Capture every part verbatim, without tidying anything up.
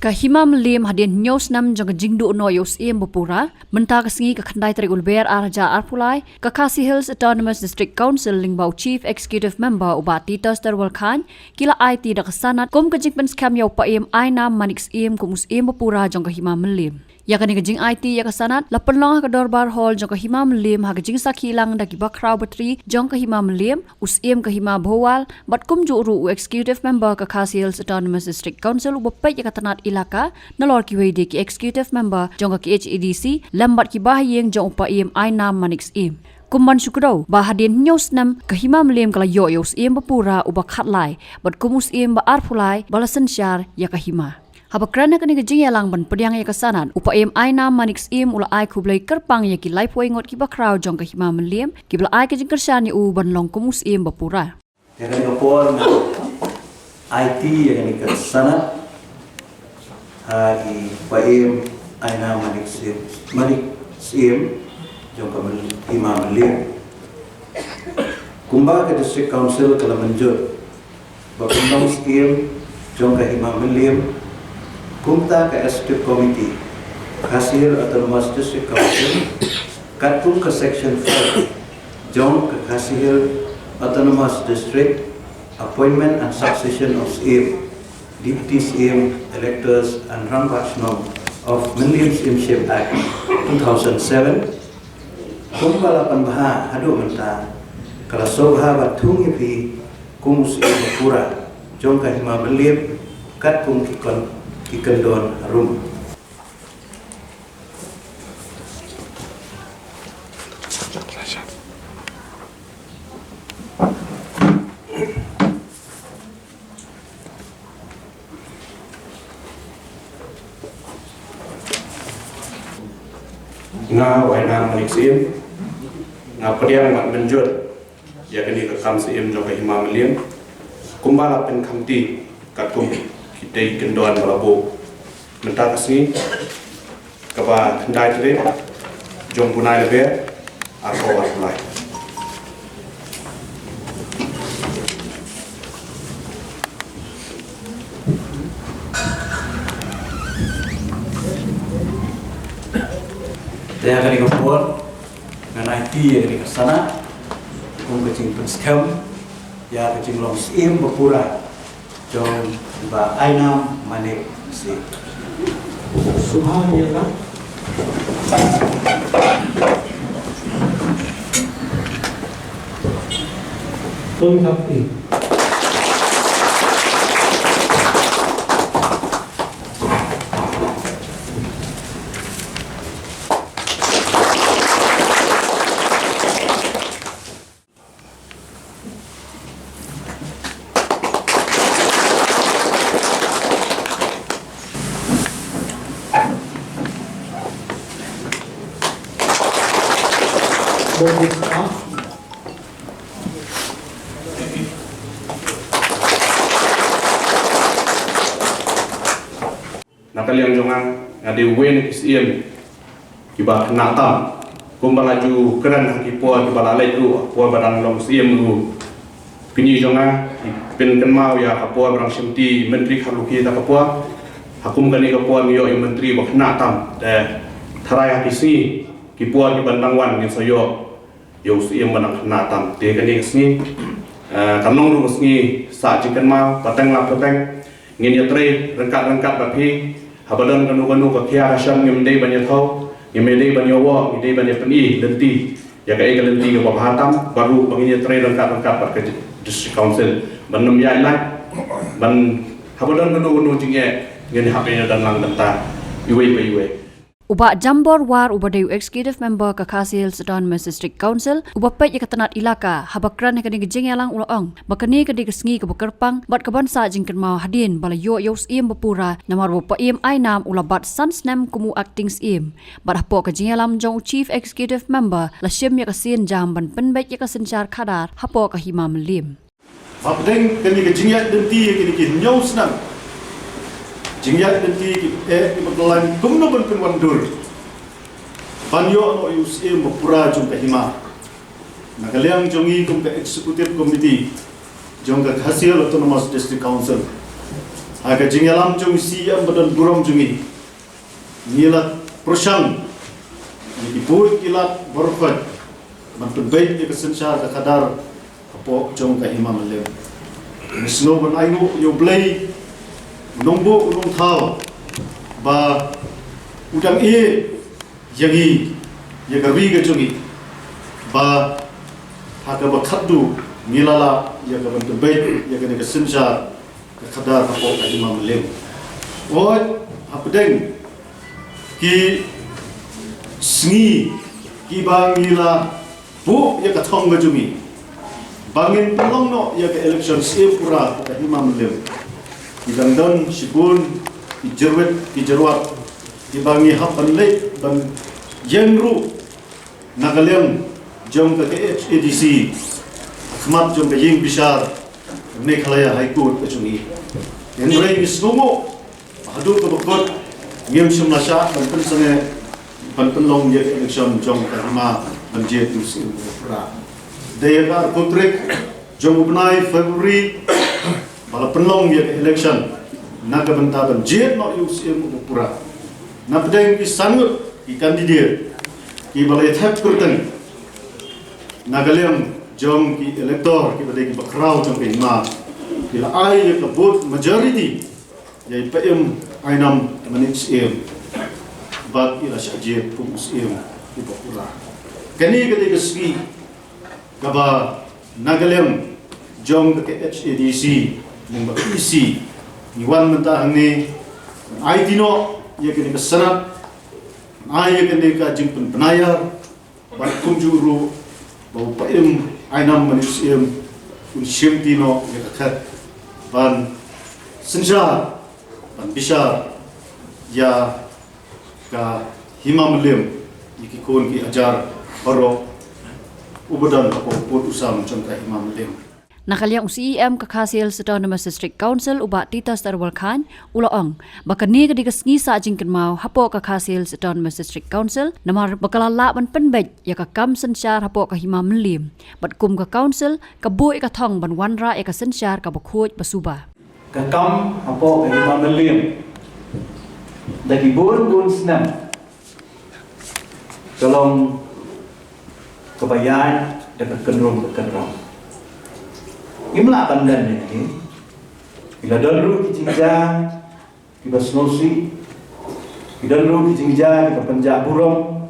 Ka Hima Mylliem, hadien hynñiew snem jong ka jingduh noh ïa u Syiem ba pura, mynta ka sngi ka khyndai tarik u Lber ar hajar arphew lai, ka Khasi Hills Autonomous District Council lyngba u Chief Executive Member u Bah Titus Terwalkhain, ki la aiti da ka sanad kum ka jingpynskhem ïa u Paiem Ainam Manik Syiem kum u Syiem ba pura jong ka Hima Mylliem. Ïa kane ka jingaiti ïa ka sanad la pynlong ha ka Dorbar Hall jong ka Hima Mylliem ha ka jingsakhi lang da ki bakhraw batri jong ka Hima Mylliem, u Syiem ka Hima Bhowal, bad kumjuh ruh u Executive Member ka Khasi Hills Autonomous District Council uba peit ïa ka tnat ilaka, nalor kiwei de ki Executive Member jong ka K H A D C, lem bad ki bahaïing jong u Paiem Ainam Manik Syiem. Kum ban shu kdew ba hadien hynñiew snem ka Hima Mylliem ka la ïoh ïa u Syiem ba pura uba khatlai, bad kum u Syiem ba arphew lai ba la synshar ïa ka Hima. Haba kren ha kane ka jingïalang ban pdiang ïa ka sanad, u Paiem Ainam Manik Syiem u la ai khublei kyrpang ïa ki laiphew ngut ki bakhraw jong ka Hima Mylliem kiba la ai ka jingkyrshan ïa u ban long kum u Syiem ba pura. Ïa kane ka por nga aiti ïa kane ka sanad ha i Paiem Ainam Manik Syiem, Manik Syiem jong ka Mel-, Hima Mylliem. Kumba ka District Council ka la mynjur ba pynlong Syiem jong ka Hima Mylliem, kumta ka Executive Committee Khasi Hills Autonomous District Council, katkum ka Section five jong ka Khasi Hills Autonomous District, Appointment and Succession of Syiem, Deputy Syiem, Electors and Rangbah Shnong of Mylliem Syiemship Act two thousand seven, kumba la pynbha haduh mynta, ka la sngewbha ban thung ïa phi kum u Syiem ba pura jong ka Hima Mylliem, katkum ki kon, ki kyndon harum. Nga, Wainam Manik Syiem, nga pdiang bad mynjur ïa kane ka kam Syiem jong ka Hima Mylliem, kumba la pynkhamti katkum kitei ki kyndon ba la buh mynta ka sngi, kaba khyndai tarik jong u bnai Lber, arphew arphew lai. Te ha kane ka por ngan aiti ïa kane ka sanad kum ka jingpynskhem ïa ka jinglong Syiem ba pura jong i Bah Ainam Manik Syiem. Subhanallah. Tong Thap Pi. Na ka liang jong nga, nga dei uwei na ki syiem kiba khynnah tam. Kumba la ju kren ha ki por kiba la leit ruh, ha por ba dang long syiem ruh. Kine jong nga ki pynkynmaw ïa ka por ba dang shimti myntri kharlukhi, ta ka por. Ha kum kane ka por ngi ïoh ïa u myntri ba khynnah tam. Te tharai ha ki sngi, ki por kiban dang wan ngin sa ïoh ïa u syiem ba dang khynnah tam. Te kane ka sngi, eh, kan long ruh ka sngi sah jingkynmaw, pateng la pateng. Ngin ïatrei ryngkat ryngkat bad phi. Haba don kano kano ka khia ka shem, ngim dei ban ïathaw, ngim dei ban ïawoh, ngi dei ban ïapyni lynti ïa kaei ka lynti kaba bha tam, bad ruh ba ngin ïatrei ryngkat ryngkat bad ka District Council ban ym ïaid lait, ban haba don kano kano jingeh ngin hap ïa don lang bynta iwei pa iwei. U Bah Jambor War, uba dei u Executive Member ka Khasi Hills Autonomous District Council, uba peit ïa ka tnat ilaka, haba kren ha kane ka jingïalang u la ong ba kane ka dei ka sngi kaba kyrpang bad kaban sah jingkynmaw hadien ba la ïoh ïa u syiem ba pura, namar ba u Paiem Ainam u la bat san snem kum u acting syiem. Bad hapoh ka jingïalam jong u Chief Executive Member la shim ïa ka sienjam ban pynbeit ïa ka synshar khadar hapoh ka Hima Mylliem. Hapdeng kane ka jingïaid lynti ïa kine ki hynñiew snem, jingïaid lynti ki, eh, kiba kyllain kumno ban pynwandur ban ïoh noh ïa u syiem ba pura jong ka hima. Na ka liang jong ngi kum ka Executive Committee jong ka Khasi Hills Autonomous District Council, Ha ka jingïalam jong i C E M ba don burom jong i, ngi la pyrshang ïa ki buit ki lad baroh khoit ban pynbeit ïa ka synshar ka khadar hapoh jong ka Hima Mylliem. Ngi sngewbha ban ai nguh ïa U Blei, u nongbuh u nongthaw, ba u dang ïeh ïa ngi, ïa ka ri ka jong ngi, ba ha kaba khatduh ngi la lah ïa ka ban pynbeit ïa kane ka synshar ka khadar hapoh ka Hima Mylliem. Wat hapdeng ki sngi kiba ngi la buh ïa ka thong ka jong ngi ba ngin pynlong noh ïa ka election syiem pura hapoh ka Hima Mylliem, ki dang don shibun ki jyrwit ki jyrwat kiba ngi hap ban leit ban ïeng ruh na ka liang jong ka K H A D C, ha khmat jong ka ïing bishar Meghalaya High Court ka jong ngi. Hynrei ngi sngewnguh ba haduh kaba kut ngim shym la shah ban pynsangeh ban pynlong ïa ka election jong ka Hima ban jied ïa u syiem uba pura. Dei ïa ka arphew tarik jong u bnai February ba la pynlong ïa ka election na ka bynta ban jied noh ïa u syiem uba pura. Na pdeng ki san ngut ki candidate kiba la ïa thep kyrteng na ka liang jong ki elector kiba dei kiba khraw jong ka Hima, ki la ai ïa ka vote majority ïa i Paiem Ainam Manik Syiem, bad i la shah jied kum u syiem uba pura. Kane ka dei ka sngi kaba na ka liang jong ka K H A D C lyngba ka E C ngi wan mynta hangne ban aiti noh ïa kane ka sanad, ban ai ïa kane ka jingpynbna ïar, bad kumjuh ruh ba u Paiem Ainam Manik Syiem un shimti noh ïa ka khet ban synshar, ban bishar ïa ka Hima Mylliem, ïa ki khun ki hajar baroh, uba don hapoh u pud u sam jong ka Hima Mylliem. Na ka liang u C E M ka Khasi Hills Autonomous District Council, u Bah Titus Tarwal Chyne, u la ong ba kane ka dei ka sngi sah jingkynmaw hapoh ka Khasi Hills Autonomous District Council, namar ba ka la lah ban pynbeit ïa ka kam synshar hapoh ka Hima Mylliem, bad kum ka council ka buh ïa ka thong ban wanrah ïa ka synshar kaba khuid ba suba. Ka kam hapoh ka Hima Mylliem da ki bun bun snem ka long kaba ïaid da ka kynrum ka kynrum. Ngim lah ban len ïa ki. Ki la don ruh ki jingjia kiba sngewsih, ki don ruh ki jingjia kiba pynjah burom,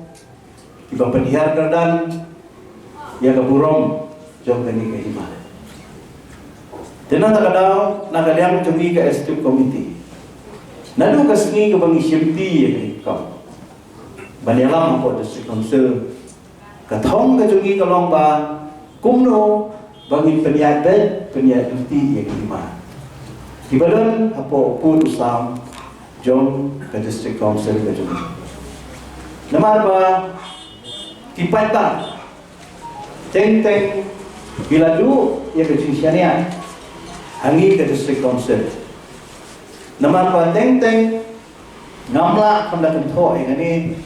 kiba pynhiar kyrdan ïa ka burom jong kane ka Hima. Te na kata ka daw, na ka liang jong ngi ka Executive Committee, naduh ka sngi kaba ngi shimti ïa ka kam ban ïalam hapoh District Council, ka thong ka jong ngi ka long ba kumno ba ngin pynïaid beit, pynïaid lynti ïa ki Hima kiba don hapoh u pud u sam jong ka District Council ka jong ngi. Namar ba ki paidbah teng teng ki la duh ïa ka jingshaniah ha ngi ka District Council. Namar ba teng teng ngam lah ban da kynthoh ïa kane,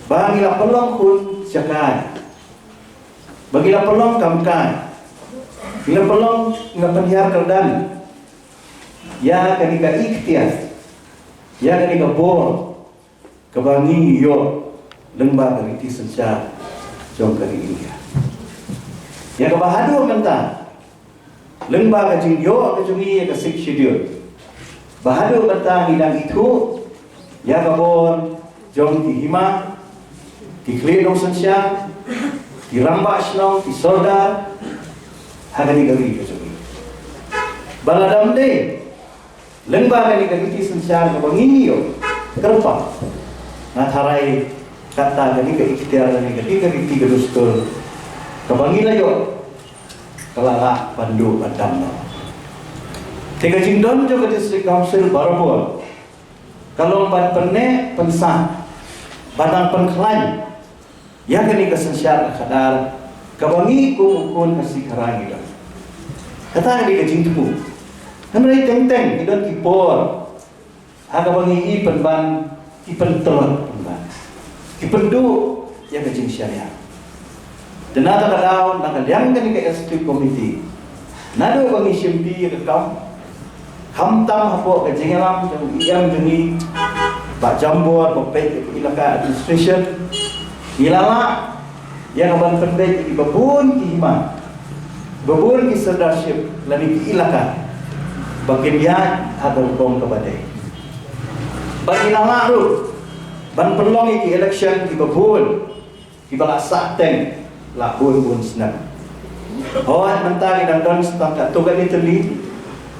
ba ngi la pynlong khun shakai, ba ngi la pynlong kam kai, ngi la pynlong, ngi la pynhiar kyrdan ïa kane ka iktiar, ïa kane ka bor kaba ngi ngi ïoh lyngba ka riti synshar jong ka ri India. Ïa kaba haduh mynta, lyngba ka jingïoh ka jong ngi ïa ka Sixth Schedule, ba haduh mynta ngi dang ithuh ïa ka bor jong ki Hima, ki khlieh nongsynshar, ki rangbah shnong, ki sordar ha kane ka ri ka jong ngi. Ba lada ym dei lyngba kane ka riti synshar kaba ngi ïoh kyrpang, nga tharai kata kane ka iktiar, kane ka riti, ka riti ka dustur kaba ngi la ïoh, ka la lah ban duh ban dam noh. Te ka jingdon jong ka District Council barabor ka long ban pynneh pynsah, ban nang pynkhlaiñ ïa kane ka synshar ka khadar kaba ngi kum u khun Khasi Khara ngi don. Kata ka dei ka jingthmu. Hynrei teng teng ki don ki por ha kaba ngi i pynban, i pyntlot pynban, ki pynduh ïa ka jingshaniah. Te na kata ka daw, na ka liang kane ka Executive Committee, naduh ba ngi shimti ïa ka kam, Khamtam hapoh ka jingïalam jong i em jong i, Bah Jambor, ba peit ïa ka elaka administration, ngi la lah ïa ka ban pynbeit ïa kiba bun ki hima, ba bun ki sirdarship lane ki elaka, ba kin ïaid ha ka rukom kaba dei. Bad ngi la lah ruh ban pynlong ïa ki election kiba bun, kiba la sah teng la bun bun snem. Hooid, mynta ngi dang don sa tang katto katne tylli,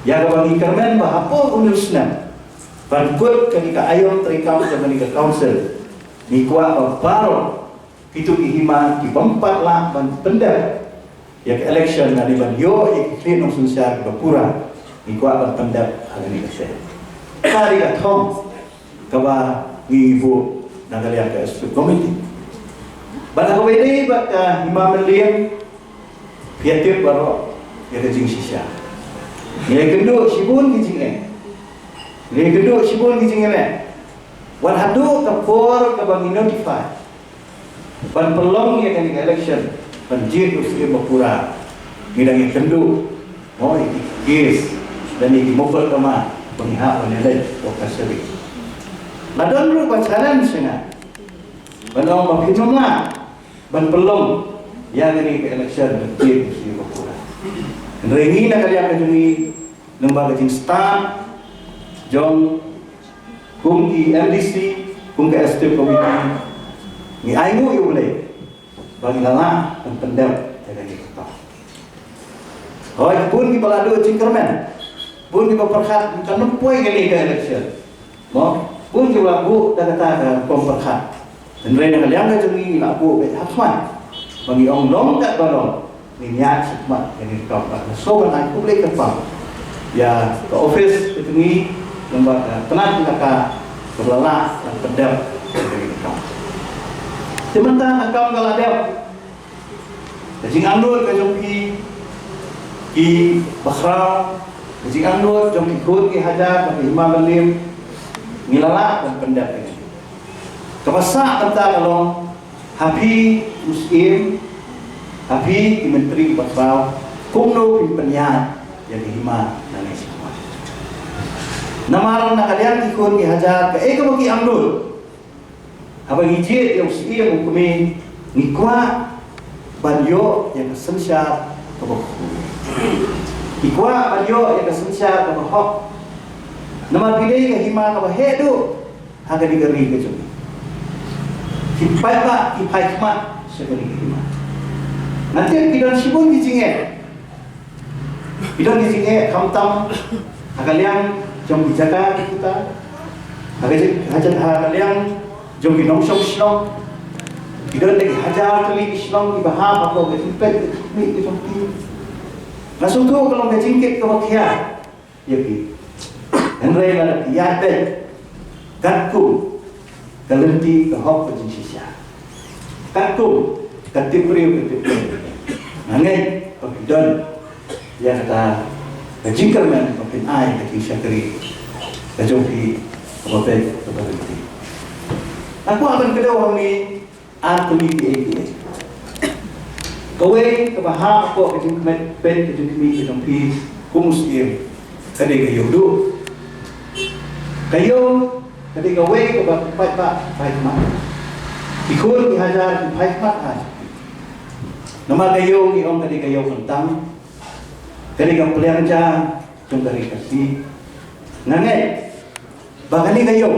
ïa kaba ngi kyrmen ba hapoh une u snem, ban kut kane ka aïom treikam jong kane ka council, ngi kwah ba baroh kito ki hima ki bym pat lah ban pyndep ïa ka election lane ban ïoh ïa ki khlieh nongsynshar kiba pura, ngi kwah ban pyndep ha kane ka sien. Ka dei ka thong kaba ngi buh na ka liang ka executive committee. Bad ha kaba ïadei bad ka Hima Mylliem, phi ïa tip baroh ïa ka jingshisha. Ngi ïa kynduh shibun ki jingeh. Ngi ïa kynduh shibun ki jingeh. Wat haduh ka por kaba ngi notify ban pynlong ïa kane ka election, ban jied u syiem ba pura, ngi dang ïa kynduh, mo, ïa ki case, lane ïa ki mukotduma ba ngi hap ban ïaleit court kashari. La don ruh ba challenge ïa nga, ban ong ba phim lah ban pynlong ïa kane ka election ban jied u syiem ba pura. Hynrei ngi na ka liang ka jong ngi, lyngba ka jingstad jong kum ki M D C, kum ka executive committee, ngi ainguh ïa U Blei ba ngi la lah ban pyndep ïa kane ka thong. Hooid, bun kiba la duh jingkyrmen, bun kiba pyrkhat, kan ym poi kane ka election, mo, bun kiba la buh da kata ka rukom pyrkhat. Hynrei na ka liang ka jong ngi, ngi la buh beit ha khmat ba ngi ong long katba long, ngin ïaid shakhmat ïa kane ka rukom. Bad nga sngewbha ban ai khublei kyrpang ïa ka office ka jong ngi, lyngba ka tnat elaka, kaba la lah ban pyndep ïa kane ka rukom. Te mynta ka kam ka la dep. Ka jingangnud ka jong phi ki bakhraw, ka jingangnud jong ki khun ki hajar bad ki hima mylliem, ngi la lah ban pyndep ïa kane. Kaba sah mynta ka long, ha phi u syiem, ha phi ki myntri bakhraw, kumno phin pynïaid ïa ka hima nangne shakhmat. Namar na ka liang ki khun ki hajar, kaei kaba ki angnud, haba ngi jied ïa u syiem u kmie, ngi kwah ban ïoh ïa ka synshar kaba khuid. Ngi kwah ban ïoh ïa ka synshar kaba hok. Namar phi dei ka hima kaba heh duh ha kane ka ri ka jong ngi. Ki paidbah ki phai khmat sha kane ka hima. Nga tip ki don shibun ki jingeh. Ki don ki jingeh khamtam ha ka liang jong ki jaka ki puta, ha ka jing-, ha jing-, ha ka liang jong ki nongshong shnong. Ki don da ki hajar tylli ki shnong kiba hap hapoh ka jingpeit ka jingkhmih ka jong ki. Nga sngewthuh ka long ka jingkit kaba khia ïa phi. Hynrei lada phi ïaid beit katkum ka lynti ka hok ka jingshisha, katkum ka tip briew ka tip briew, nga ngeit ba phi don ïa kata ka jingkyrmen ba phin ai ka jingshakri ka jong phi kaba beit kaba lynti. Nga kwah ban kdew hangne ar tylli kiei kiei. Kawei kaba hap hapoh ka jingkhmih, peit ka jingkhmih ka jong phi kum u syiem, ka dei ka ïew duh. Ka ïew ka dei kawei kaba ki paidbah ki phai khmat. Ki khun ki hajar ki phai khmat ha. Namar ka ïew ngi ong ka dei ka ïew kyntang, ka dei ka pliang ja jong ka ri Khasi. Nga ngeit ba kane ka ïew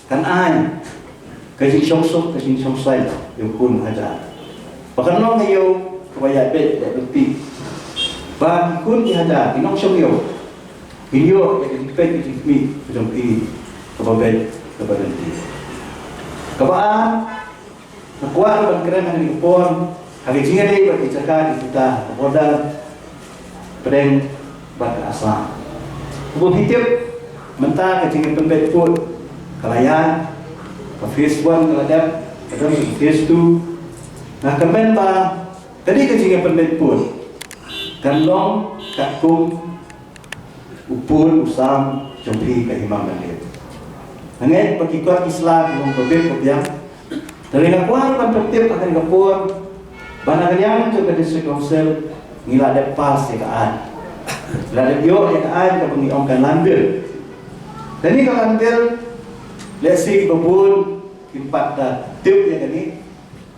kan ai ka jingshongsuk, ka jingshongsaiñ ïa u khun hajar. Ba kan long ka ïew kaba ïaid beit ïaid lynti, ba ki khun ki hajar, ki nongshong ïew, kin ïoh ïa ka jingpeit ka jingkhmih ka jong ki kaba beit kaba lynti. Kaba ar, nga kwah ban kren ha kane ka por ha ka jingïadei bad ki jaka ki puta ha ka border pdeng bad ka Assam. Kumba phi tip, mynta ka jingïapynbeit pud ka la ïaid, ka phase one ka la dep, ka don ka phase two. Nga kyrmen ba ka dei ka jingïapynbeit pud kan long katkum u pud u sam jong phi ka Hima Mylliem. Nga ngeit ba ki kot ki sla ki long ba bit ba biang. Te nga kwah ban pyntip ha kane ka por ba na ka liang jong ka District Council ngi la dep pass ïa ka aiñ. La dep ïoh ïa ka aiñ kaba ngi ong ka Land Bill. Kane ka Land Bill, lehse kiba bun kim pat da tip ïa kane.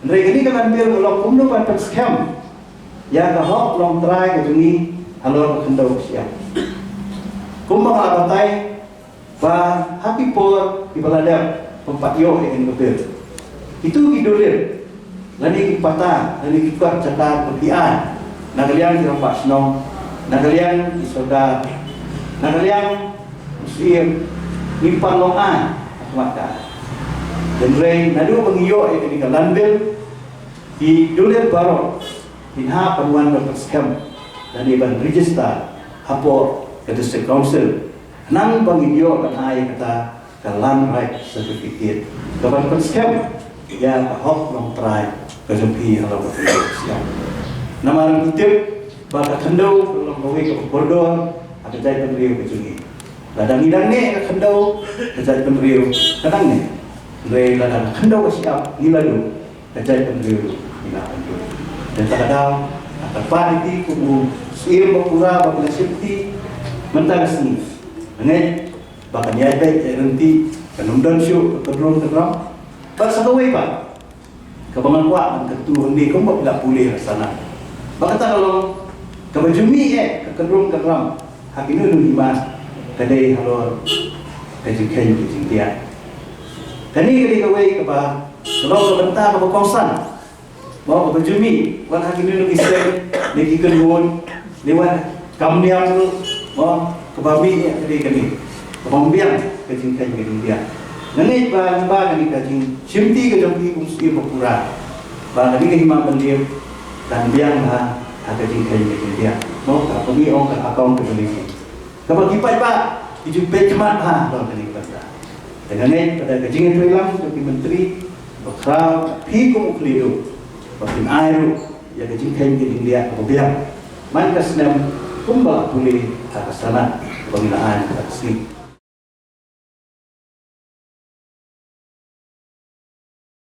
Hynrei kane ka Land Bill ka long kumno ban pynskhem ïa ka hok longtrai ka jong ngi halor ka khyndew ka shyiap. Kumba nga la batai, ba ha ki por kiba la dep, pynpat ïoh ïa kane ka bill. Kitu ki dulip, lane ki patta, lane ki kot jaka ba ki ai na ka liang ki rangbah shnong, na ka liang ki sordar, na ka liang u syiem, ngim pat long ai ha khmat ka. Hynrei naduh ba ngi ïoh ïa kane ka Land Bill, ki dulip baroh kin hap ban wan ban pynskhem lane ban register hapoh ka District Council. Khnang ba ngin ïoh ban ai kata ka Land Right Certificate kaban pynskhem ïa ka hok longtrai ka jong phi halor ka khyndew ka shyiap. Namar ngi tip ba ka khyndew ka long kawei kaba kordor ha ka jaitbynriew ka jong ngi. Lada ngi dang neh ka khyndew, ka jaitbynriew ka dang neh. Hynrei lada ka khyndew ka shyiap ngi la duh, ka jaitbynriew ngi la pynduh. Te kata ka daw, nga kyrpad ïa phi kum u syiem ba pura ba phi la shim ti mynta ka sngi. Nga ngeit ba kan ïaid beit ïaid ryntih, kan ym don shuh ka kynrung kynram. Bad sa kawei pat kaba nga kwah ban kyntu hangne kumba phi la pule ha sanad, ba kata ka long kaba jong ngi, eh, ka kynrung kynram ha kino kino ki mas ka dei halor ka jingkheiñ ka jingdiah. Kane ka dei kawei kaba ka long ka bynta kaba kongsan. Mo, kaba ju mih wat ha kino kino ki seng ne ki kynhun ne wat kam niam ruh, mo, kaba mih ïa ka dei kane, kaba biang ka jingkheiñ ka jingdiah. Nga ngeit ba lyngba kane ka jingshimti ka jong phi kum u syiem ba pura, ba kane ka hima ban lip kan biang ha, ha ka jingkheiñ ka jingdiah, mo, kaba ngi ong ka accountability. Kaba ki paidbah ki ju peit khmat ha, ba kane ka bynta. Te nga ngeit ba da ka jingïatreilang jong ki myntri bakhraw, phi kum u khlieh duh, ba phin ai ruh ïa ka jingkheiñ ka jingdiah kaba biang man ka snem kumba la pule ha ka sanad ba ngi la ai ha ka sngi.